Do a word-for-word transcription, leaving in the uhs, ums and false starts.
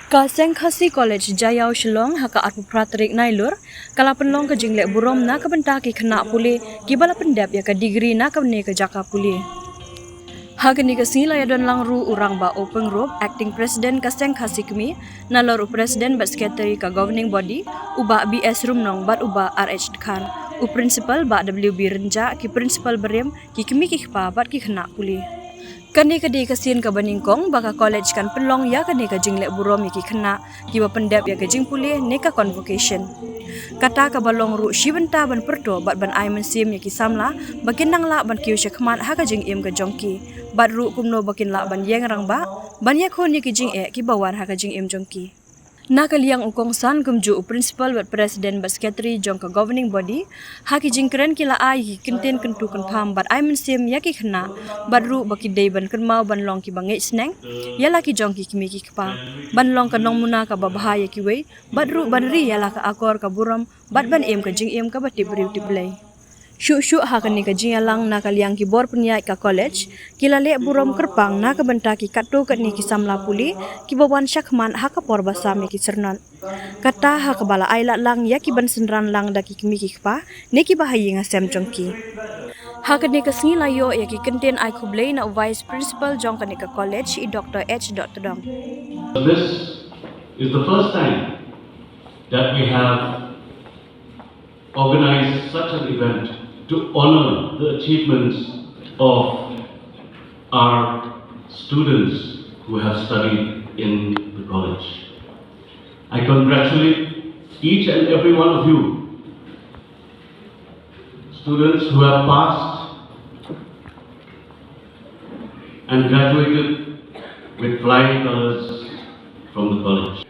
Ka Seng Khasi College Jaiaw Shillong ha ka arphew phra tarik Nailur ka la pynlong ka jingleh burom na ka bynta ki khynnah pule kiba la pyndep ïa ka degree na kane ka jaka pule. Ha kane ka sngi la ïadon lang ruh u Rangbah Openg Rup, Acting President ka Seng Khasi Kmie, nalor u President bad Secretary ka Governing Body, u Bah B S Rumnong bad u Bah R H Dkhar, u Principal Bah W B Rynjah, ki Principal barim, ki kmie ki kpa bad ki khynnah pule. Kane ka dei ka sien kaba nyngkong ba ka college kan pynlong ïa kane ka jingleh burom ïa ki khynnah kiba pyndep ïa ka jingpule ne ka convocation. Kata kaba long ruh shi bynta ban pyrto bad ban ai mynsiem ïa ki samla ba kin nang lah ban kiew shakhmat ha ka jingim ka jong ki, bad ruh kumno ba kin lah ban ïeng rangbah ban ïakhun ïa ki jingeh kiba wan ha ka jingim jong ki. Na ka liang u kongsan kumjuh u Principal bad President bad Secretary jong ka Governing Body, ha ki jingkren ki la ai ki kyntien kyntu kynpham bad ai mynsiem ïa ki khynnah, bad ruh ba ki dei ban kynmaw ban long kiba ngeit sneng ïa la ki jong ki kmie ki kpa, ban long ka nongmuna kaba bha ïa kiwei, bad ruh ban ri ïa la ka akor ka burom bad ban im ka jingim kaba tip briew tip Blei. Shuh shuh ha kane ka jingïalang na ka liang ki bor pynïaid ka college ki la leh burom kyrpang na ka bynta ki katto katne ki samla pule kiba wan shakhmat ha ka por ba sam ïa ki syrnot. Kata ha kaba la ai lad lang ïa ki ban synran lang da ki kmie ki kpa ne kiba ha ïing ha sem jong ki. Ha kane ka sngi la ïoh ïa ki kyntien ai khublei na u Vice Principal jong kane ka college, i Doctor H Dot Tdong. This is the first time that we have organize such an event to honor the achievements of our students who have studied in the college. I congratulate each and every one of you, students who have passed and graduated with flying colors from the college.